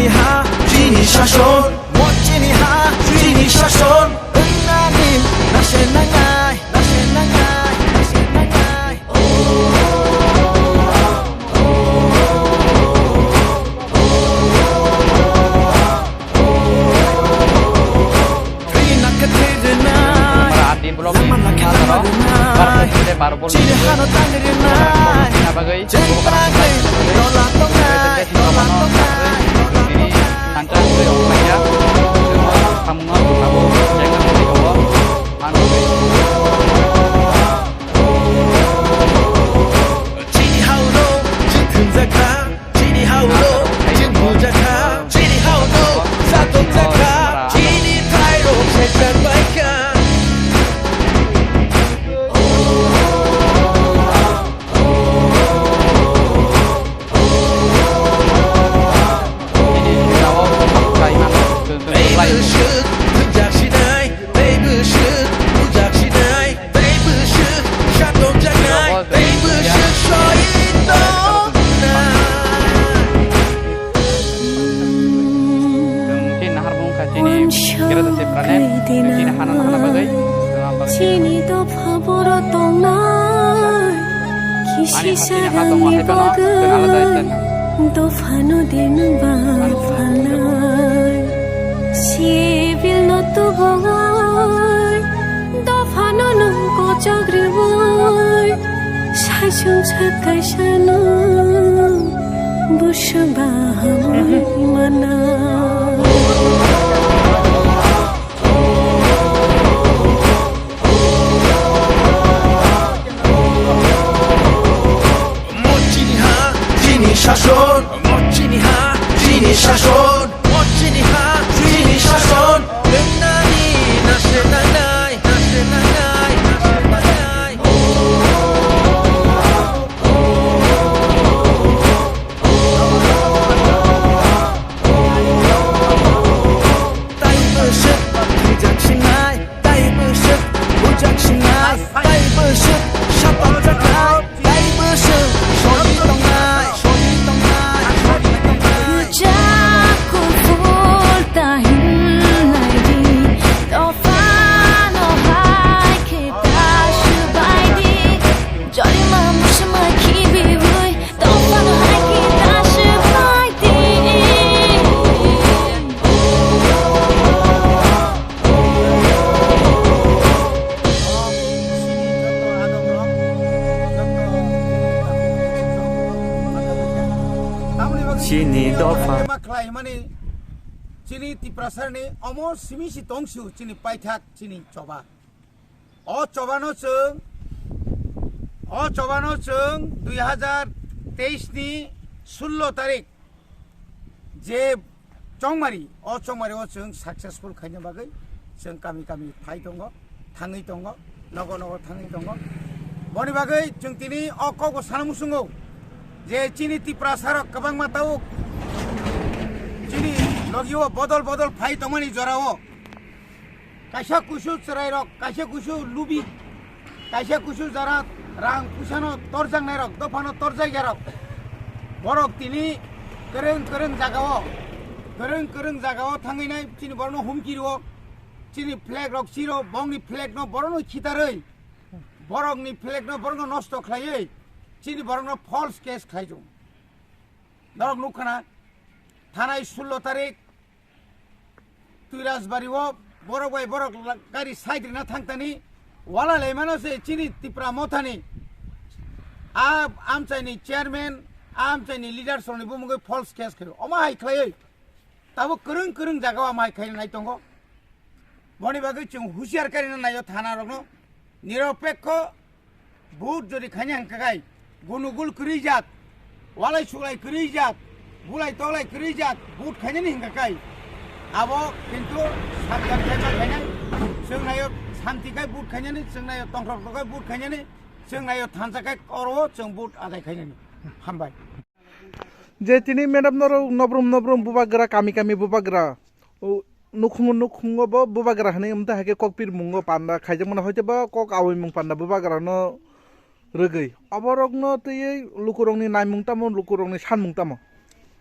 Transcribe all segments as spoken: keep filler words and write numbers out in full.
Ha, chini shason, mo chini ha, chini shason. Nani, nase nangai, nase nangai, nase nangai. Adi block ni bazar o bar bol de bar bol ni bagwi tini nangkha twi rok khlaiya. Samung no abo jeng abo ano Chini hao no, chini thumjakha. Chini hao no, chini bujakha, chini hao no, satokjakha, chini thairok sejak baikha. Ei bwswk thumjak sinai, ei bwswk bujak sinai. Tei bwswk satokjaknai, tei bwswk soi tongnai. Chini nahar bung kha chini kira da se prane, chini hana nahana bagwi, chini dopha boro tongnai, kisi sagani bagwi, dophano din bang phalnai, sibil no tuboi. Dophano nwng kochok rwui, saisung sak kaisano bwswk bahamwi mana. Mo chini ha, chini shason, mo chini ha, chini shason. Mo chini ha, chini shason, wngnani nase nangnai, nase nangnai, nase nangnai. Tai bwswk bujak sinai, tai bwswk bujak sinai, tai bwswk sapakjaknai. Tei bwswk sori tongnai, sori tongnai, sori tongnai. Rwchap kuphur ta hinlai di, dophano hai khe ta swbai di. Jorima muchma khibiwi, dophano hai khe ta swbai di. Chini dopha. Khlai hwnmani chini Tiprasani omo simi si tongsu chini paithak chini choba. O chobano chwng, o chobano chwng dui hazar teis ni sullo tarik je chongmari, o chongmari o chwng successful khaina bagwi chwng kami kami phai tongo, thangwi tongo, nogo nogo thangwi tongo. Boni bagwi chwng tini o kokbo sana muchungo je chini Tiprasa rok kwbangma tabuk chini logio bodol bodol phai tongmani jorao. Kaisa kusu chwrairok, kaisa kusu lubi, kaisa kusu jara rang pusano torjaknairok, dophano torjakya rok. Borok tini kwrwng kwrwng jagao, kwrwng kwrwng jagao thangwi nai chini borokno humki rwo, chini flag rok chiro, bongni flag no borokno khitarwi, borokni flag no borokno nosto khlaiwi, chini borokno false case khlai tongo. Norok nukha na, thanai sullo tarik Tuirasbari o borok bai borok la-, gari side rina thangtani wala laimano se chini Tipra Mothani a amchaini chairman, a amchaini leaders rokni bumungwi false case khaio. Omo hai khlaiwi tabuk kwrwng kwrwng jagao omo hai khaina nai tongo. Boni bagwi chwng husiar karina naio thana rokno. Niropekho vote jodi khaina hwnkha khai, gunugul kwrwi jat, walai suglai kwrwi jat, bulai toglai kwrwi jat, vote khainani hwnkha khai. Abo kintu sabdan khe ma khainai, chwng naio santi khai vote khainani, chwng naio tongthok khai vote khainani, chwng naio thansa khai oro chwng vote adai khainani. Hambai. Je tini madam norok nobrum nobrum bubagra, kami kami bubagra, o nukhung nukhungo bo bubagra hinwi, amtwi hai khe kokpirmungo panda khaijakmano, hoito ba kok aoimung panda bubagrano rwgwi. Oborokno twiwi lukurokni naimung tamo, lukurokni sanmung tamo?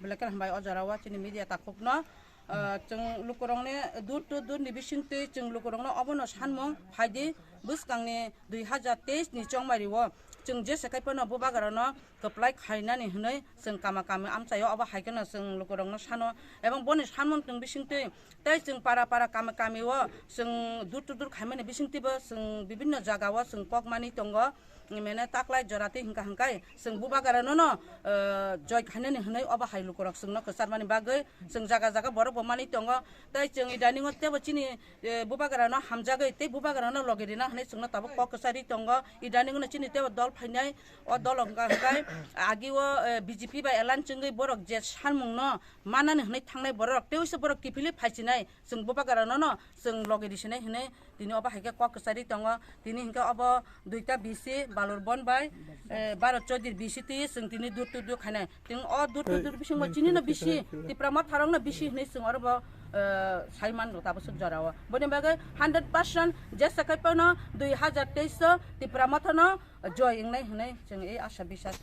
Belai khe hambai o jora o chini media takhukno, ah, chwng lukurokni dur to dur ni bisingtwi chwng lukurokno obono sanmung phaidi bwskangni dui hazar teis ni chongmari o chwng jesa kaiphano bubagrano kwplai khainani hwnwi chwng kama kami amchaio obo hai kheno chwng lukurokno sano ebong boni sanmung tong bisingtwi tei chwng para para kami kami o chwng dur to dur khaimani bisingtwibo chwng bibinno jaga o chwng kokmani tongo. Mene taklai jora tei hingka hingkai chwng bubagrano no, eh, joi khainani hwnwi obo hai lukurok chwngno kwcharmani bagwi chwng jaga jaga borok bo manwi tongo. Tei chwng idaningo tebo chini, eh, bubagrano hamjagwi tei bubagrano logi rina hwnwi chwngno tabuk kok kwchari tongo. Idaningo chini tebo dol phainai, o dol hingka hingkai agi o, eh, B J P bai alliance wngwi borok je sanmungno manani hwnwi thangnai borok tei uisa borok kiphilwi phaisinai chwng bubagrano no chwng logi risinai hwnwi tini obo hai khe kok kwchari tongo. Tini hinkhe obo duita B C Balur Bon bai, eh, Bharat Chaudhary B C twi chwng tini dur to dur khainai. Tini o dur to dur bisingo chini no bisi, Tipra Motha rok no bisi hwnwi chwng oro bo, eh, sai man rok tabuk jora o. Boni bagwi hundred percent jesa kaiphano dui hazar teis o Tipra Motha no joi wngnai hwnwi chwng ei asa bisas.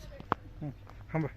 Hmm, hambai.